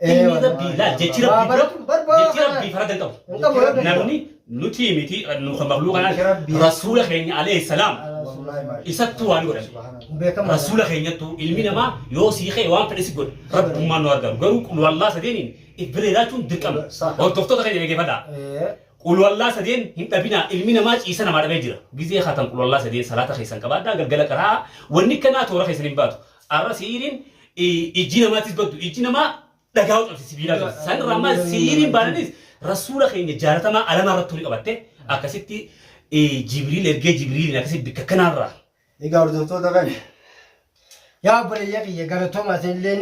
Ilmi Rabbii laal jechi Waa Rabbii dura baratu bar boo jechi kana Rabbii farada hin qabu. hin qabu Rabbi. Namni nuti miti nu kan makhluuqa Jechi kanaan Rabbii. rasuula keenya alayhi salaam Wallahi maasha. isattuu waan godhame. Subhanallah. Beekama. Rasuula keenyattuu ilmi namaa yoo sii ka'e waan fedhe si godha. Rabbummaan nu argamu. Garuu qulwallaa sadeeniin if bira jiraachuun dirqama. Saha. Hordoftoota keenya dhaggeeffadhaa. Qulwallaa sadeen hin dhabinaa ilmi namaa ciisa namaa dhabee jira. Gizee haatan qulwallaa sadeen salaata keessan qabaadhaa galgala qaraa wanni kanaa toora keessan hin baatu. Arra siiriin ijji namaatis baddu ijji namaa dhagaa cabsi sibiilaa cabsi. San irraa ammaa siiriin baananis rasuula keenya jaalatamaa alamaa irratti ni qabatte akkasitti Jibriil ergee Jibriiliin akkasitti bikka kanaarraa. Egaa hordoftoota keenya. Yaa obboleeyya kiyya galatooma isinilleen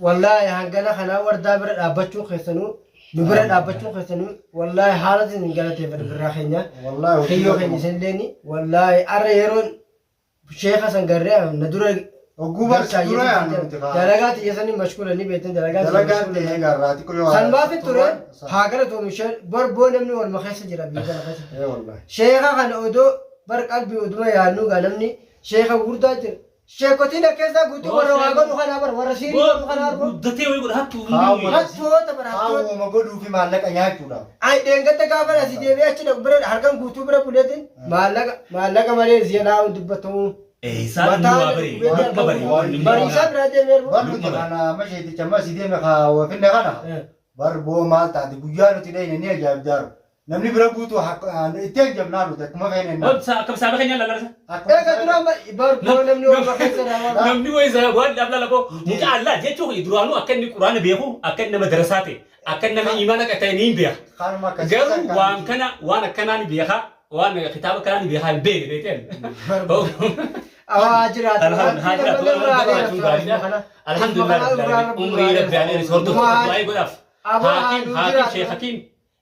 wallaahi hangana kanaa wardaa bira dhaabbachuun keessanuu nu bira dhaabbachuun keessanuu wallaahi haala isin galateeffadha birraa keenya. Wallaahi Kiyyoo keenya isinilleen wallaahi arra yeroon sheeka san garree na dura Hogguu barsi dura yaanu nuti kaa. Dalagaa tiyya sanii mashkuula ni beektan dalagaa tiyya Dalagaan mashkuula. ta'ee garraa xiqqoo yoo San maafi ture haa galatoomu isheen bar boo namni walma keessa jira biyya kana keessatti. Ee wallaahi. Sheeka kana odoo bar qalbii oduma yaadnu gaa namni sheeka gurguddaa jira. Sheekotiin akkeessaa guutuu warra waa godhu kanaa bar warra siirii godhu kanaa argu. Guddatee wayii godha hattuu. Hattoota bar hattoota. Haawwama godhuu fi maallaqa nyaachuudhaaf. Ay dheengadda gaafa asii deebi'ee achi dhaqu bira halkan guutuu bira buleetiin maallaqa maallaqa malee zeenaa hin dubbatamu. Eessaa inni waa bare lukma bare. Bariisaa biraa deemee ergu. Bar nuti kana amma sheeticha amma asii deeme kaa finne kana. Bar boo maal taate guyyaa nuti dhayne ni ajaa'ibdaaru. Namni bira guutuu itti hanjamnaa nuti akkuma feene innaa. Akka saaba keenya lalarsa. Eega dura amma bar boo namni walma keessa raawwatu. Namni wayii sana waan dhaabla laboo mucaa allaa jechuun duraanuu akka inni quraana beeku akka inni nama darasaa ta'e akka inni nama imaana ta'e ni beeka. Kanuma akkasii Garuu waan kana waan akkanaa ni beeka waan kitaaba akkanaa ni beeka hin beekne beekteen. Awaa jiraatu. Alhamdulillah alhamdulillah umrii rabbi alee hordoftoota du'aa godhaaf. Hakim Hakim Sheekh Hakim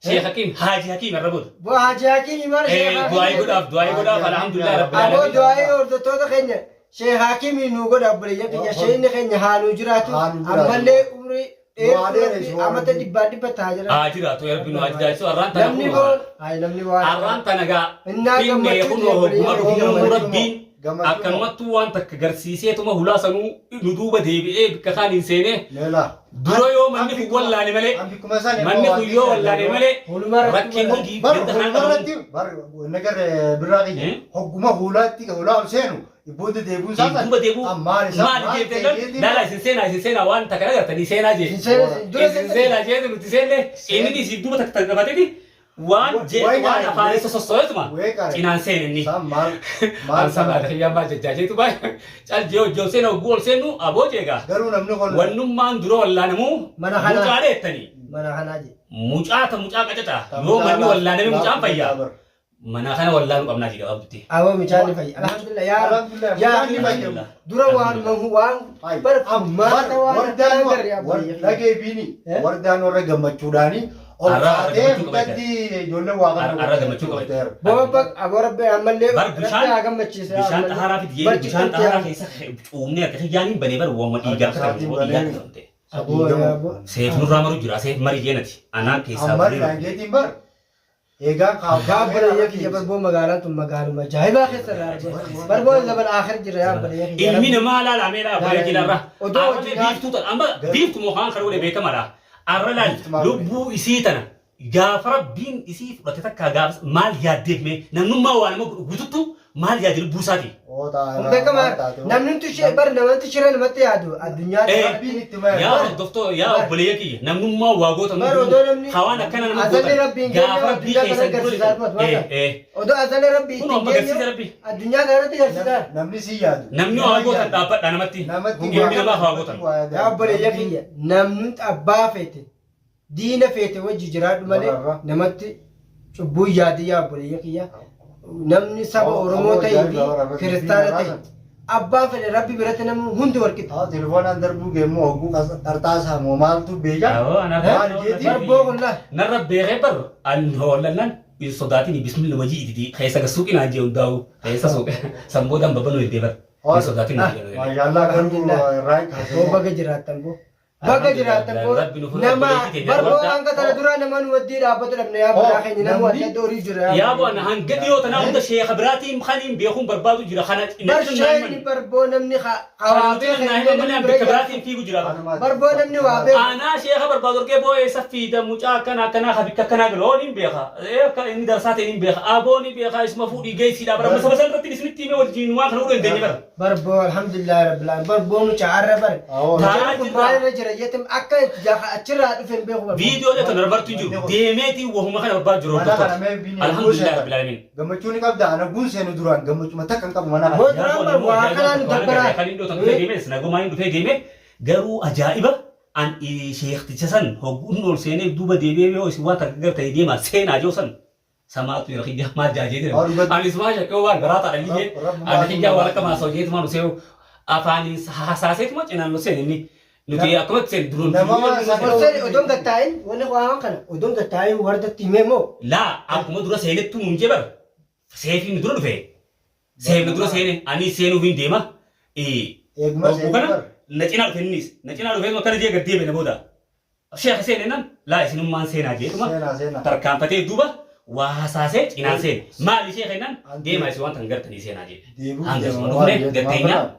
Sheekh Hakim Haaji Hakim irra booda. Boo Haaji Hakim maal Sheekh Hakim. Du'aa godhaaf du'aa godhaaf alhamdulillah rabbi Aboo alamin. du'aa hordoftoota keenya Sheekh Hakim nu godha obboleeyyan keenya sheekni keenya haa nu jiraatu Haa nu jiraatu. ammallee umrii Nu haa dheertuu dheeressu, rabbi amata rabbi. dhibbaa dhibba ta'a jira. Haa jiraatu rabbi nu haa jiraachisu arraan tana Namni kunoo. boon hayi namni waan Arraan tana gaa Innaa finnee gammachuu kunoo hogguma obboleeyyan keenya dhufnuu gammachuu rabbiin Gammachuu akkanumattuu waan takka garsiiseetuma hulaa sanuu nu duuba deebi'ee bikka kaan hin seenee Leela. dura yoo manni kun wallaale malee An bikkuma san manni kun yoo wallaale malee Hulumaa irratti rakkinni Bar ganda kanaan hularratti qabamu. bar nagar birraa kiyya Eh? hogguma huulaatti hulaa ol seenu booda deebuun isaa san Duuba deebuu maal isaa maal jettee laala isin seenaa isin seenaa waan takka agartanii seenaa jee. Isin seenaa- dura Isin seenaa jee nuti seenne inni isiif duuba takka qabateti waan jee Way waan gaare. afaan sossosoetuma Way gaare. cinaan seene inni. Isaan maal maal An sabaa kiyyaa maal jechaa jeetu baay'ee cal jee hojii ol seena hogguu ol seennu aboo jeegaa. Garuu namni kun Wannummaan dura wallaanamuu Mana kanaa. mucaa dheettanii. Mana kanaa jedhe. Mucaa ta mucaa qacacaa yoo manni wallaaname mucaan fayyaa mana kana wallaanuu qabnaa jedha gabaabdutti. Aboo mucaan ni fayya. Alhamdulillah yaa Alhamdulillah, yaa mucaan ni fayya. dura waan waan bar maata waan akkanaa garee abboleeyyan. Dhagee biini Eh? wardaan warra gammachuudhaani ol Arra kaatee gammachuu qabda. mudatti ijoollee waa kana Arra gammachuu qabda. Boo bak aboo rabbi ammallee Bar rabbi bishaan haa gammachiise. bishaan xaharaa fi Bar bishaan ciqilti xaharaa haa- keessa cuumnee akka xiyyaaniin banee bar waama dhiigaa akka Isaatiin ta'e dhiigaa banee. akka ta'e. Aboo yaa aboo. Seef nurraa maru jira seef mari jeenati anaan keessaa Ammar banee. daangeetiin bar eegaan Yaa obboleeyyan kiyya barboo magaalaan tun magaaluma ajaa'ibaa keessa irraa argama. Barboo zaman aakhir jira yaa obboleeyyan kiyya. Ilmi namaa laalamee laa obboleeyyan kiyya irraa. Odoo Arra hojii biiftuu tana amma biiftu moo kaan kan godhe beekamaadha. Arra laal Biiftu maal lubbuu isii tana gaafa rabbiin isii fudhate takka gaafa maal yaaddeef mee namnummaa waa nama godhu gututtu maal yaade lubbuu isaatii. Kun beekamaa namni nuti ishee bar namatti shira namatti yaadu addunyaa Rabbiin itti maya. Yaa hordoftoo yaa obboleeyya kiyya namnummaa waa gootan Bar odoo namni hawaan akkana nama azalli gootan rabbiin gaafa keenyaa rabbii addunyaa kana keessan dura garsiisaa dhufatu eh waan eh odoo azalli rabbii Kun ittiin amma garsiisa geenyu rabbi. addunyaa kana irratti garsiisaa. Namni si yaadu. Namni waa gootan dhaabbadha namatti. Namatti Ilmi namaa waa gootan. Yaa obboleeyya kiyya namni abbaa feete diina feete wajji jiraadhu malee Warra. namatti cubbuu yaadi yaa obboleeyya kiyya namni saba Aboo- Oromoo aboo ta'ee fi ajaa'iba warra kiristaana rabbi ta'e abbaa fedhe rabbi biratti namni hundi walqixa. Haa telefoonaan darbuu geemmoo hogguu qarxaasaa moo maaltu beekaa? Awoo, anaaf Maal jeetii? Barboo kun laa. Narra beekee bar an hoollannan hin sodaatin bismillah wajii ititi keessa ga suuqi naan jee hundaa'u keessa suuqi san boodaan babbanuu heddee bar hin sodaatin naan jee. Maashaallah garuu Alhamdulillah. irraa Boo kaasee. baga jiraattan boo. Baga jiraattan boo Rabbi nu fuula nama obboleettii teenya barboo wardaa. hanga tana dura nama nu waddii dhaabbatu dhabne yaa biraa keenya nama Namni- adda adda horii jira. Yaa bo ana hanga dhiyoo tanaa hunda sheekha biraatiin kaniin beekuun barbaadu jira kana Bar sheekni barboo namni hawaabee naa himan malee bikka biraatiin fiigu jira. Barboo namni waa beeku. Anaa sheekha barbaadu argee boo eessa fiida mucaa akkana akkanaa ka bikka akkanaa galu oon hin beeka. Akka inni darsaa ta'e hin beeka. Aboon hin beeka isuma fuudhii geessiidha bara saba san irratti isinitti himee wajjin waan kana godhuu hin dandeenye bara. Barboo alhamdulillah rabbil alamin barboo mucaa arra bar. Awoo. Mucaan kun maalirra jira jettem akka achirraa dhufe hin beeku barboo. Viidiyoolee tan barbaadu hin jiru. Deemeetiin wahuma kana barbaadu jiru Mana kana hordoftoota. mee bini Alhamdulillah rabbil alamin. Gammachuu ni qabda ana guun seenu duraan gammachuma takka hin qabu mana kana. Boo duraan bar waa kanaan dabbaraa. Kan inni dhufee deeme nagumaan inni dhufee deeme garuu ajaa'iba an sheekticha san hogguun ol seenee duuba deebi'ee yoo isin waan takka gartanii deemaa seenaa joo san samaatu jira kiyya maal jaajee jira. Anis maal shakkee waan garaa taadha iyyee ani kiyya waan akka maasoo jeetu maal usee afaaniin haasaaseetuma cinaan nu seen inni nuti akkamatti seen duruun. Nama waan san- Ol seeni odoon gattaa'in wanni waan kana odoon gattaa'in wardatti himee moo Laa akkuma dura seenettu nuun jee bara seefiin dura dhufe seefni dura seene ani seenuuf hin deema. Eeguma Obbo seenu kana bar. na cinaa dhufe innis na cinaa dhufee akkana jee gad deebi'e na booda. Sheekha seene nan laa isinummaan seenaa jeetuma Seenaa seenaa. tarkaanfatee duuba waa hasaasee cinaan seene. Maali sheekha jennaan deemaa isin waan tan gartanii seenaa jee. Deebi'uuf Hanga deema isuma waan dhufne jedhu gatteenyaa maal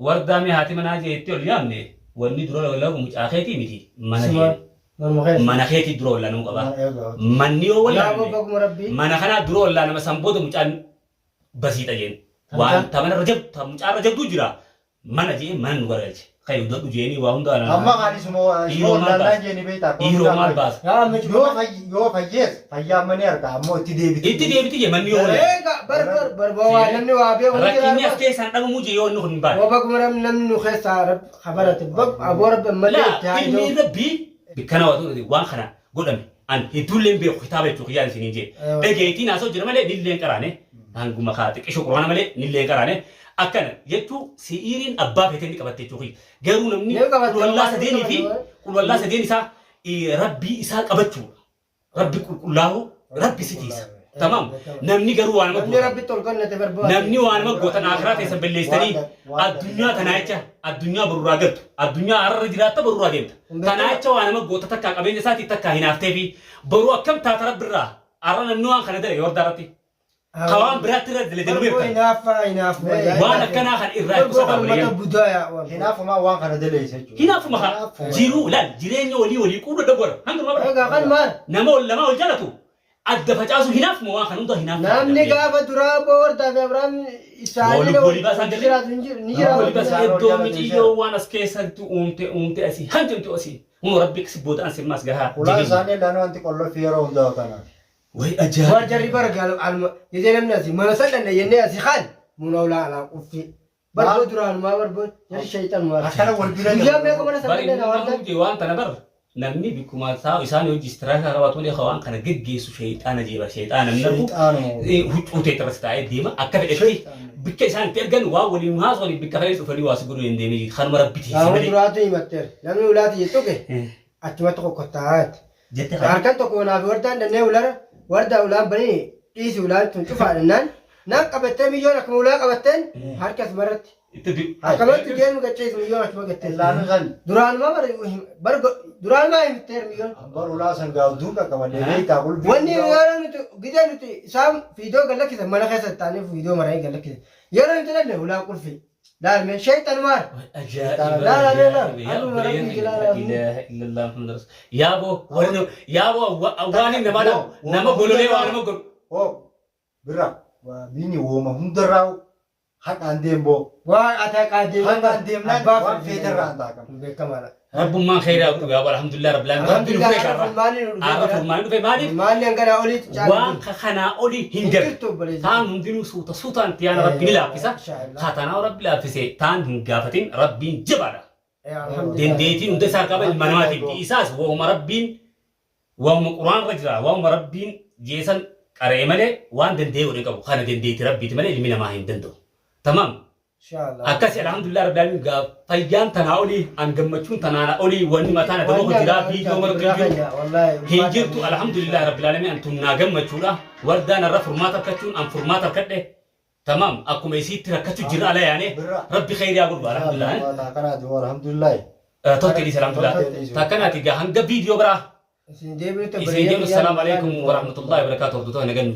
wardaa mee haati manaa jeetti ol yaamne wanni dura wallaabu mucaa keetii miti mana Suma jee. morma keessa. Mana keetii dura wallaanuu qaba. Eegaa. Manni yoo Yaa boo wallaanne baguma rabbii. mana kanaa dura wallaanama san booda mucaan basiidha jeen. Waan tamana irra jabdu mucaa irra jabduu jira. Mana jee mana nu garagalche. Kan hudhadhu jeeni waa hunda Amma kan isuma Dhiiroo maal wallaallaan baasa? jeeni beektaa. Dhiiroo maal baasa? Yaa michu. Yoo yoo fayyees fayyaa manii arga ammoo itti deebiti. Itti deebiti jee manni yoo wallaane. Eega bar bar barboo waa namni waa beeku ni Rakkinni as jira. keessaan dhabamuu jee yoo inni kun hin baane. Boo baguma rabbi namni nu keessaa rabbi habarate bab aboo rabbi ammallee itti Laa haa ilmi ijoo. rabbii bikkana waa ta'u waan kana godhame an hedduullee hin beeku kitaaba jechuu kiyyaan isiniin jee. Dhageettiin haasa'u jira malee nillee hin qaraane. Hanguma kaa xiqqisho quraana malee nillee hin qaraane. Akkana jechuu si'iiriin abbaa feetee ni qabatte jechuu kiyya. Garuu namni Ni qabatte, qulwallaa waan sadeenii fi qabatte. qulwallaa sadeen isaa rabbii isaa qabachuudha. Rabbi qulqullaa'u rabbi si tiisa. Tamaam. Namni garuu waan nama Namni gootan. rabbi tol kennate barboo. Namni waan nama gootan akiraa teessan balleessitanii Waan- addunyaa tanaa jecha addunyaa borurraa galtu addunyaa har'a jiraatta borurraa deemta. Tanaa jecha waan nama goota takkaa qabeenya isaatii takkaa hinaaftee fi boru akkam taata rabbirraa har'a namni waan kana dalage hordaa irratti. Ka waan biraatti irra dalage Barboo beektan. hinaaffaa hinaaffaa. Waan akkanaa kan irraa Barboo ibsa kan qaba. uummata budaa yaa waan. Hinaafumaa waan kana daleessa jechuudha. Hinaafuma haa jiruu laal jireenya walii walii quudha dogora hanga bara Egaa kan maal? nama ol lamaa ol jaalatu adda facaasu hinaafuma waan kan hunda hinaafuma. Namni gaafa duraa boo hordaa fi Abiraam isaanii Walii walii baasan jedhe. jiraatu hin jiru ni Walii jiraatu. basa Isaan ol iddoo jaalatu miciyyoo waan as keessatti uumte uumte asii hanjamtu asii. Humna rabbi si booda an simmaas gahaa. Ulaan isaanii illaan wanti qollofi yeroo hundaa kanaaf. Way Waan ajaa'iba. jarri bara galu alma jedhee namni asii mana salphanne jennee asii kaan muna ulaa alaa quffi. Barboo duraanumaa barboo jarri shayxan maal. Akkana wal bira Guyyaa meeqa mana Bari salphanne na warda. inni waan tana bar namni bikkuma isaa isaan hojii istiraaka qabaatu malee waan kana geggeessu shayxaana jeeba shayxaana namni argu Shayxaanuma. huccuu ta'e irratti taa'ee deema akka fedhetti bikka isaan itti ergan waan waliin haasawanii bikka fedhe dhufanii waa si godhuu hin deemee kanuma rabbi tiisi Qaama malee. duraatu himatteera. Namni ulaati jettuke achumatti kokkottaa'aati. Jette kana. Harkan tokko naaf wardaan dhannee ulara wardaa ulaan banii dhiisi ulaan tun cufaa dhannaan naan qabattee miyyoon akkuma ulaa qabatteen harka asumarratti Itti du'u. akkamatti deemu gachees miyyoon achuma gattees. Illaanuu san Duraanumaa bara bara duraanumaa himteer miyyoon. bar ulaa san gaafduu qaqqabannee beektaa qulfii. Wanni yeroo nuti gizee nuti isaan fiidoo gad lakkisan mana keessa taa'anii fiidoo maranii gad lakkisan. Yeroo nuti dhanne ulaan qulfi. Laalme sheexanumaan. Ajaa'iba. La, la, la, la. Yaa Aduma rabbii jala, la. ilaaha illallah Muhammad rasul. Yaaboo warri yaaboo waan hin nama dhabu nama gololee waa nama godhu. Hoo bira bini wooma hundarraa haqaan deemboo. Waan ati haqaa deeman. Haqaan deemnaan waan feeterraan taaqama. Beekamaadha. Rabbummaan kheyraa godhu yaaboo alhamdulillah rabbil alamin. Rabbi nu fee karra. Arra furmaani dhufe maaliif Maalli hanganaa oliitti caalu. waan kanaa olii hin galu. Jirtu obboleessi. Taan hundinuu suuta suutaan tiyaana rabbi ni laaffisa. Inshaallah. Katanaa rabbi laaffise taan hin gaafatin rabbiin jabaadha. Alhamdulillah. Dandeettiin hunda isaa qaba ilma namaatiif. Isaas waa'uma rabbiin waa'uma quraanirra jira waa'uma rabbiin jeesan qara'e malee waan danda'e godhe qabu kana dandeetti rabbiiti malee ilmi namaa hin danda'u. Tamaam. Inshaallah. Akkasi alhamdulillah rabbil alamin gaa fayyaan tanaa olii an gammachuun tanaa olii wanni mataan adaba hojiraa viidiyoo martu hin jiru. Hin jirtu alhamdulillah rabbil alamin an tunnaa gammachuudha. Wardaan irra furmaata argachuun an furmaata argadhe. Tamaam akkuma isiitti rakkachuu jira ala yaane Birra. rabbi khayriyaa godhu alhamdulillah. Kanaati alhamdulillah. Tolte dhiisa alhamdulillah. Tolte dhiisa. Takkanaati gaa hanga viidiyoo biraa Isin deebinutti isin deemnu. Salaamu alaikum warahmatullahi wabarakatuh. Hordoftoota nagan.